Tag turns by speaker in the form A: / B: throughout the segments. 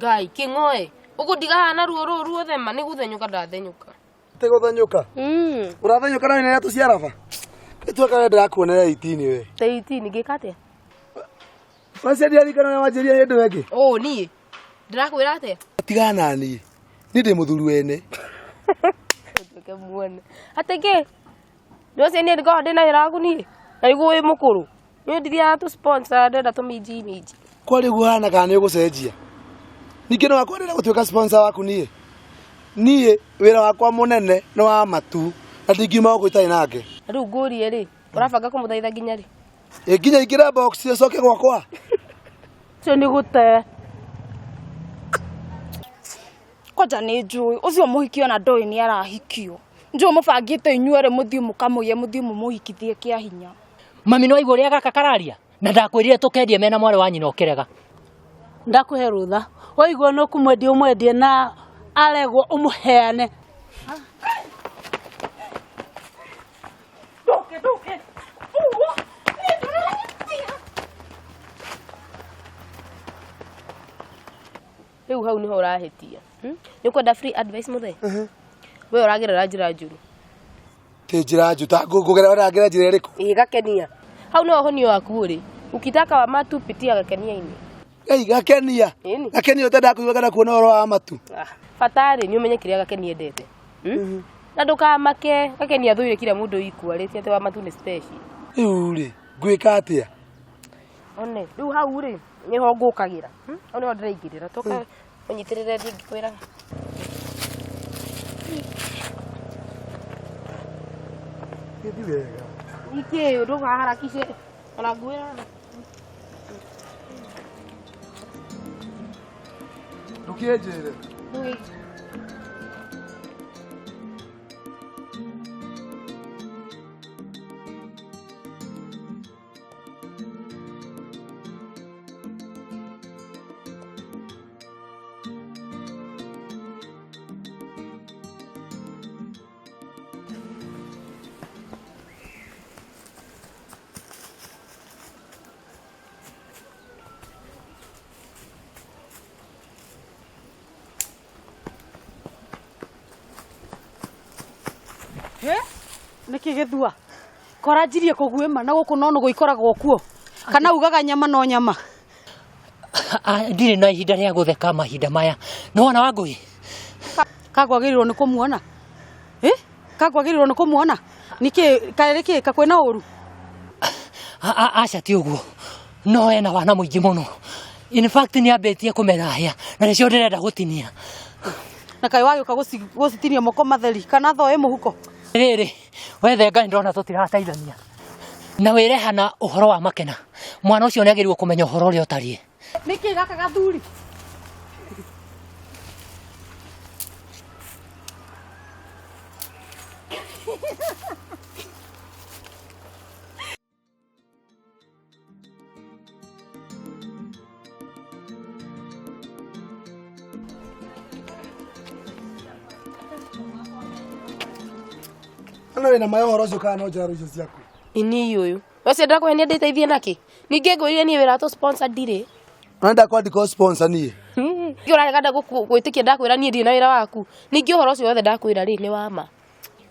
A: Ngai kĩng'oe ũguo ndigahana ruo rũũ ruothe ma nĩ gũthenyũka ndathenyũka.
B: Ti gũthenyũka. Ũrathenyũka na wĩna tũ ciaraba. Ĩtuĩka we ndĩrakuonera 18 we.
A: Ta 18 ngĩka atĩa?
B: Wacia ndirarikana ũrĩa wanjĩrire hĩndĩ ĩyo ĩngĩ.
A: Ũũ niĩ ndĩrakwĩra atĩa?
B: Tigana na niĩ. Niĩ ndĩ mũthuri wene.
A: Ũtuĩke muone. Atĩ kĩ? Nĩ ũcio niĩ ndikoragwo ndĩna wĩra waku niĩ? Na nĩguo wĩ mũkũrũ. Niĩ ndithiaga tũ sponsor ndĩrenda tũminji minji.
B: Kwa rĩu hana kana nĩ ũgũcenjia. Ningĩ no wakwa ndĩrenda gũtuĩka sponsor waku niĩ. Niĩ wĩra wakwa mũnene nĩ wa matu na ndingiuma gũkũ itarĩ nake.
A: Na rĩu ngũrie rĩ, ũrabanga kũmũthaitha nginya rĩ?
B: Ĩ nginya ingĩre box ĩcoke gwakwa.
C: Ũcio nĩ gũte. Kwanja nĩ njũĩ ũcio mũhiki ona ndoĩ nĩ arahikio. Njũĩ mũbangĩte inyuerĩ mũthiĩ mũkamũiye mũthiĩ mũmũhikithie kĩa hinya.
D: Mami no aigua ũrĩa gaka kararia na ndakwĩrire tũkendie mena mwarĩ wa nyina ũkĩrega.
E: Ndakũhe rũtha waigua no kũmwendia ũmwendie na aregwo ũmũheane.
C: Ndũke ndũke. Ũguo.
A: Rĩu hau nĩho ũrahĩtia. Hmm? Nĩ ũkwenda free advice mũthee? We ũragerera njĩra njũru.
B: Ti njĩra njũ ta ngũgerera ũrangera njĩra ĩrĩkũ?
A: Ĩ gakenia. Hau nĩho ũhonio waku ũrĩ. Ukitaka wa matu pitia gakenia-inĩ.
B: Ei gakenia.
A: Ĩni.
B: Gakenia ũtenda kũigua kana kuona ũhoro wa matu.
A: Ah, Bata rĩ nĩ ũmenye kĩrĩa gakenia endete. Hmm? Na ndũkamake gakenia thũire kila mũndũ equally ti atĩ wa matu nĩ special.
B: Rĩu rĩ ngwĩka atĩa?
A: One, rĩu hau rĩ nĩho ngũkagĩra. Hmm? Hau nĩho ndĩraingĩrĩra. Tũka ũnyitĩrĩre thiĩ ngĩkwĩraga.
B: Gĩthi wega.
A: Nĩkĩ ndũkaharakishe ona ngwĩra.
B: Ndũkĩnjĩre.
E: Nĩkĩ gĩthua kora njirie kũguĩma na gũkũ no nũgũ ikoragwo kuo kana ugaga nyama no nyama.
D: Ah, ndirĩ na ihinda rĩa gũtheka mahinda maya. Nĩ wona Wangũi?
E: Kakwagĩrĩirwo nĩ kũmuona. Ĩ? Kakwagĩrĩirwo nĩ kũmuona? Nĩkĩ kaĩ nĩkĩ kakwĩna ũru?
D: Aca ti ũguo. No ena wana mũingĩ mũno. In fact nĩ ambĩtie kũmera hĩa na nĩcio ndĩrenda gũtinia.
E: Na kaĩ wagĩũka gũcitinia moko matheri kana thoo ĩ mũhuko?
D: Rĩrĩ, we thenga nĩ ndona tũtirateithania. Na wĩre Hana ũhoro wa Makena. Mwana ũcio nĩ agĩrĩirwo kũmenya ũhoro ũrĩa ũtariĩ.
E: Nĩkĩ gaka gathuri?
B: Ana wĩna mayo ũhoro ũcio kana no njaro icio ciaku.
A: Ini ũyũ. Ũcio ndakũhenia ndĩteithie nakĩ? Ningĩ ngwĩrire niĩ wĩra wa tũ sponsor ndirĩ.
B: Ũrenda kwandĩkwo sponsor niĩ?
A: Ningĩ ũrarega gwĩtĩkia ndakwĩra niĩ ndirĩ na wĩra waku. Ningĩ ũhoro ũcio wothe ndakwĩra rĩ nĩ wa ma.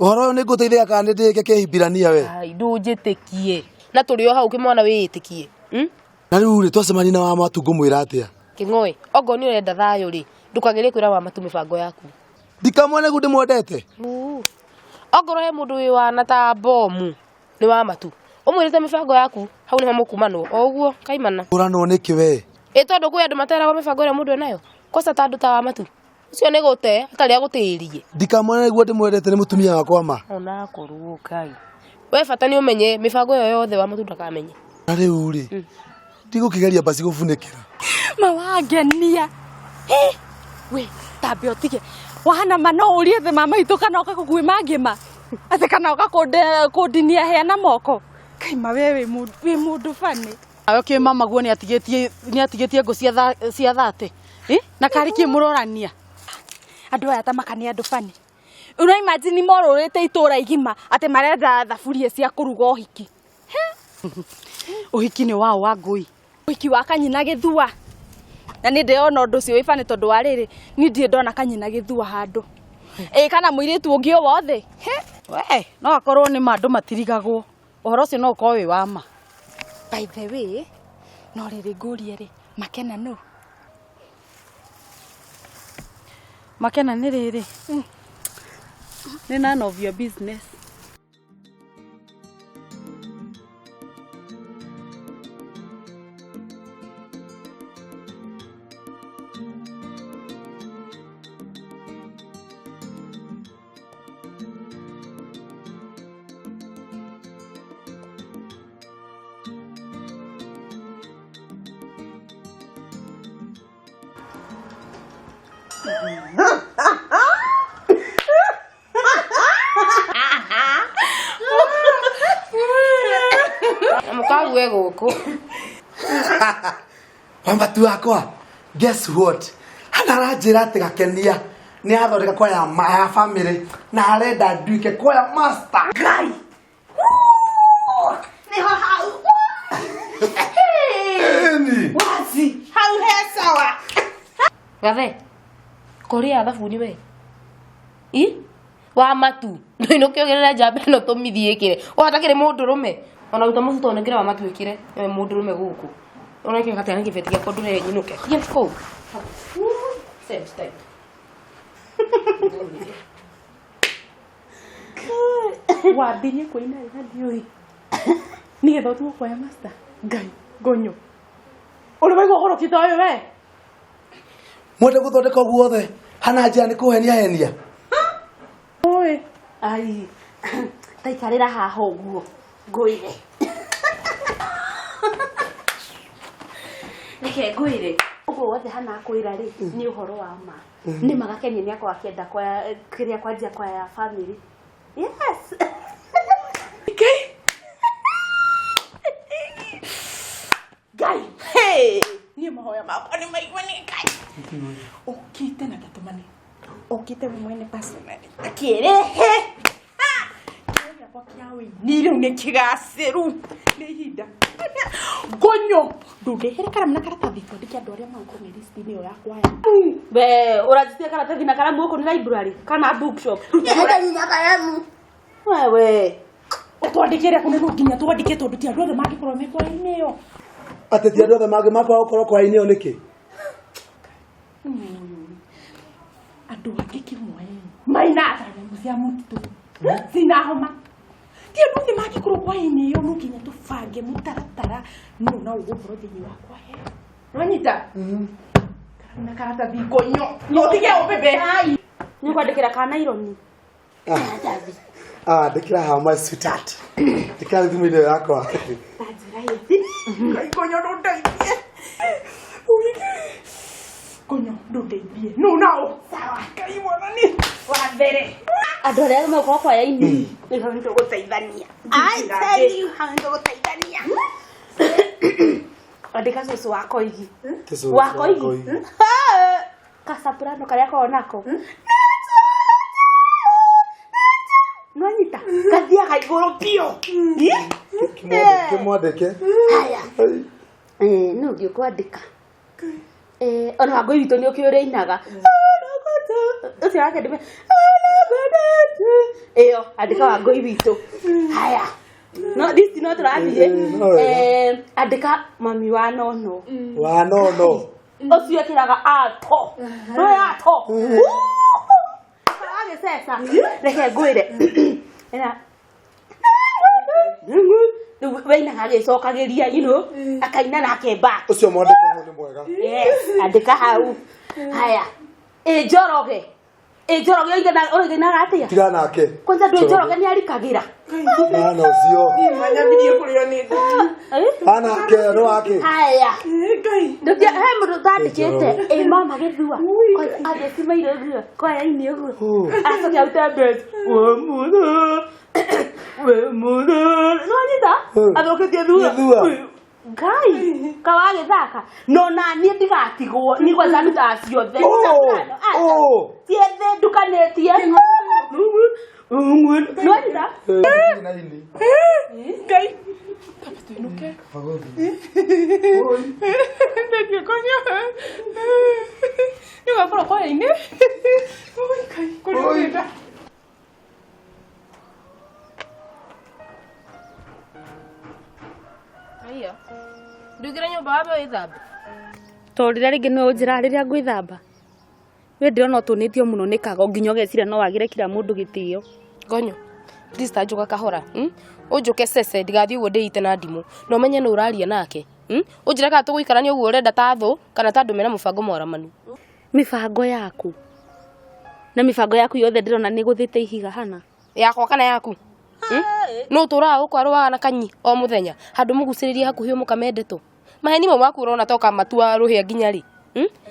B: Ũhoro ũyũ nĩ ngũteithĩka kana nĩ ndĩĩke kĩhibirania we?
A: Ai, ndũnjĩtĩkie. Na tũrĩ o hau kĩmwana wĩĩtĩkie. Hmm?
B: Na rĩu rĩ twacemania na wa matu ngũmwĩra atĩa?
A: Kĩng'oe, ongorwo nĩ ũrenda thayũ rĩ, ndũkagerie kwĩra wa matu mĩbango yaku.
B: Ndikamwone nĩguo ndĩmwendete.
A: Ongorwo he mũndũ wĩ wana ta bomu nĩ wa matu. Ũmwĩrĩte mĩbango yaku, hau nĩho mũkumanwo. O ũguo kaimana.
B: Ũranwo nĩkĩ we?
A: Ĩ tondũ kwĩ andũ materagwo mĩbango ĩrĩa mũndũ enayo. Kosa ta andũ ta wa matu. Ũcio nĩ gũte, atarĩ agũtĩrie.
B: Ndikamwone nĩguo ndĩmwendete nĩ mũtumia wakwa ma.
A: Onakorwo Ngai. We bata nĩ ũmenye mĩbango ĩyo yothe wa matu ndakamenye.
B: Na rĩu rĩ, ndigũkĩgeria basi gũbunĩkĩra.
C: Mawangenia. Hĩ! We, tambe ũtige. Wahana ma no ũrie thĩ mama itũ kana oka kũguĩma ngĩma. Atĩ kana oka kũndinia hĩa na moko. Kaima we wĩ mũndũ wĩ mũndũ bani.
E: Nawe kĩ mama guo nĩ atigĩtie nĩ atigĩtie ngũ cia cia thate. Eh? Na karĩ kĩ mũrorania?
C: Andũ aya ta maka nĩ andũ bani. Ũra imagine morũrĩte itũra igima atĩ marenda thaburia cia kũruga ũhiki.
E: Ũhiki nĩ wao wa ngũi.
C: Ũhiki wa kanyina gĩthua. Na nĩ ndĩrona ũndũ ũcio wĩ bani tondũ wa rĩrĩ niĩ ndirĩ ndona kanyina gĩthua handũ. Ĩ kana mũirĩtu ũngĩ o wothe. He.
E: We, no akorwo nĩ ma andũ matirigagwo. Ũhoro ũcio no ũkorwo wĩ wa ma.
C: By the way, no rĩrĩ ngũrie rĩ, Makena nũ?
E: Makena nĩ rĩrĩ. Nĩ none of your business.
A: Na mũkague gũkũ.
B: Wambatu wakwa, guess what? Hana aranjĩra atĩ gakenia nĩ athondeka kwaya ya family na arenda nduĩke kwaya master.
F: Ngai! Nĩho hau.
B: Ĩni.
F: Wazi, hau he sawa.
A: Gathe, kũrĩa thabuni we. I? Wa matu. Ndũinũke ũgerere njamba ĩno tũmithie ĩkĩre. Ũhata kĩrĩ mũndũrũme. Ona ruta mũbuto ũnengere wa matu ĩkĩre. Nĩwe mũndũrũme gũkũ. Ũrekĩra gatĩa na kĩbeti gĩakwa ndũre nyinũke. Thiĩ kũu. Same style.
F: Wambirie kũina rĩ na ndiũĩ nĩgetha ũtuo kwaya master ngai ngonyo ũrĩ waigua ũhoro kĩta ũyũ we
B: Mwende gũthondeka ũguo othe hana njĩra nĩ kũhenia henia.
F: ũĩ
E: Ai, taikarĩra haha ũguo ngwĩre. Reke ngwĩre ũguo wothe hana akwĩra rĩ nĩ ũhoro wa ma. Nĩ magakenia nĩ akorwo akĩenda kwaya kĩrĩa kwanjia kwaya ya family. Yes.
F: Ngai hey niĩ mahoya makwa nĩ maigua nĩ Ngai ũkĩte na ndatũmane ũkĩte we mwene personally akĩrehe kĩo gĩakwa kĩa wĩini rĩu nĩ kĩgacĩru nĩ ihinda ngonyo ndũndehere karamu na karatathi twandĩke andũ arĩa magũkorwo me list-inĩ ĩyo ya kwaya
E: We ũranjitia karatathi na karamu gũkũ nĩ library kana bookshop. Wewe.
F: Ũtwandĩkĩre kũ no nginya twandĩke tondũ ti andũ othe mangĩkorwo me kwaya-inĩ ĩyo.
B: Atĩ ti andũ othe mangĩ makwaga gũkorwo kwaya-inĩ ĩyo nĩkĩ?
F: Andũ angĩ kĩmwe mainaga ta nyamũ cia mũtitũ cina homa ti andũ othe mangĩkorwo kwaya-inĩ ĩyo no nginya tũbange mũtaratara no na ũgũkorwo thĩinĩ wa kwaya nwanyita karamu na karatathi ngonyo no ũtige ũbebe
E: Nĩ ũkwandĩkĩra kana ironi.
B: Ah, ndĩkĩra haha my sweetheart. Ndĩkĩra thimũ-inĩ ĩyo yakwa.
F: Ngai ngonyo ndũndeithie ngonyo ndũndeithie no nao sawa Ngai mwathani wa mbere
E: Andũ arĩa megũkorwo kwaya-inĩ nĩ hau nĩtũgũteithania. I tell you hau nĩtũgũteithania. Andĩka cũcũ wa Koigi.
B: Cũcũ
E: Wa
B: wa
E: Koigi.
B: Koigi.
E: Kasaprano karĩa akoragwo nako. Nwanyita gathiaga igũrũ biũ.
B: Kĩmwandĩke.
E: Haya. No ũngĩ ũkwandĩka. Ona Wangũi witũ nĩ ũkĩũĩ ũrĩa ainaga. Ũcio wake ndĩme. Ĩyo andĩka Wangũi witũ. Haya. No this no tũrathiĩ.
B: No wega.
E: Andĩka mami wa nono.
B: Wa nono.
E: Ũcio ĩkĩraga ato. No ato. Agĩceca. Reke ngwĩre. Ĩna rĩu weinaga agĩcokagĩria you know akaina nake back.
B: Ũcio mwandĩke hau nĩ mwega.
E: Yes, andĩka hau. Haya. Ĩ Njoroge. Ĩ Njoroge oiganaga atĩa?
B: Tiga nake.
E: Kwanza ndũ Njoroge nĩ arikagĩra.
B: Hana ũcio.
F: manyambirie kũrĩo nĩ
B: Hana ke nĩ wake.
E: Haya.
F: Ngai
E: Ndukia he mũndũ ũtandĩkĩte. Ĩ mama gĩthua. Kwanza agĩcimaire ũguo kwaya-inĩ ũguo. Acoke arute mbeca. We mũthee. We mũthee. Nĩwanyita? Athũkĩtie thua.
B: Gĩthua.
E: Ngai kawagĩthaka no na niĩ ndigatigwo niĩ kwanza ndutaga ciothe
B: Oh, oh.
E: ciethe ndukanĩtie Nĩwanyita?
B: Na ini.
F: Ngai. Tamba tuinuke. Ndetie konyo. Nĩ ũgakorwo kwaya-inĩ. Oi, Ngai, kũrĩa ũrenda.
A: Aiya. Ndugire nyũmba wambe wĩthambe.
C: To rĩrĩa rĩngĩ nĩwe ũnjĩraga rĩrĩa ngwĩthamba. We ndĩrona ũtũnĩtio mũno nĩ kago nginya ũgeciria no wagĩre kila mũndũ gĩtĩo.
A: Gonyo. Please ta njuka kahora. Unjuke cece ndigathiĩ ũguo ndĩite na ndimũ. Na ũmenye nũ ũraria nake. Ũnjĩre kana tũgũikarania ũguo ũrenda ta thũ kana ta andũ mena mũbango mwaramanu.
C: Mĩbango yaku. Na mĩbango yaku yothe ndĩrona nĩ gũthĩte ihiga hana.
A: Yakwa kana yaku? Nũ ũtũraga gũkũ arũaga na kanyi o mũthenya handũ mũgucĩrĩrie hakuhĩ mũkamendetwo. Maheni mau maku ũrona ta ũkamatua rũhĩa nginya rĩ?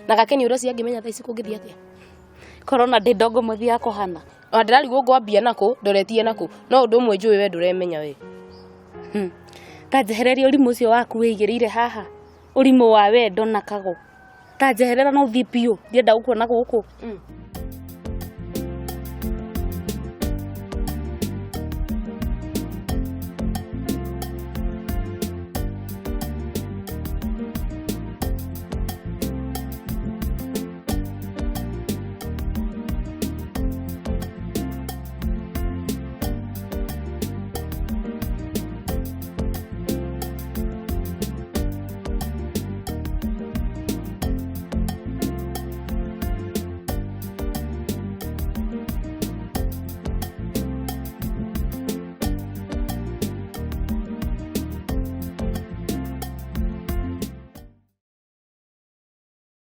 A: Na gakeni ũreciria angĩmenya thaa ici kũngĩthiĩ atĩa?
C: Korona ndĩ ndongo mũthiaga kũhana.
A: Ona ndĩrarigwo ngwambia nakũ ndoretie nakũ no ũndũ ũmwe njũĩ we ndũremenya we.
C: Ta njehereria ũrimũ ũcio waku wĩigĩrĩire haha. Ũrimũ wa wendo na kago. Ta njeherera na ũthiĩ biũ ndienda gũkuona gũkũ.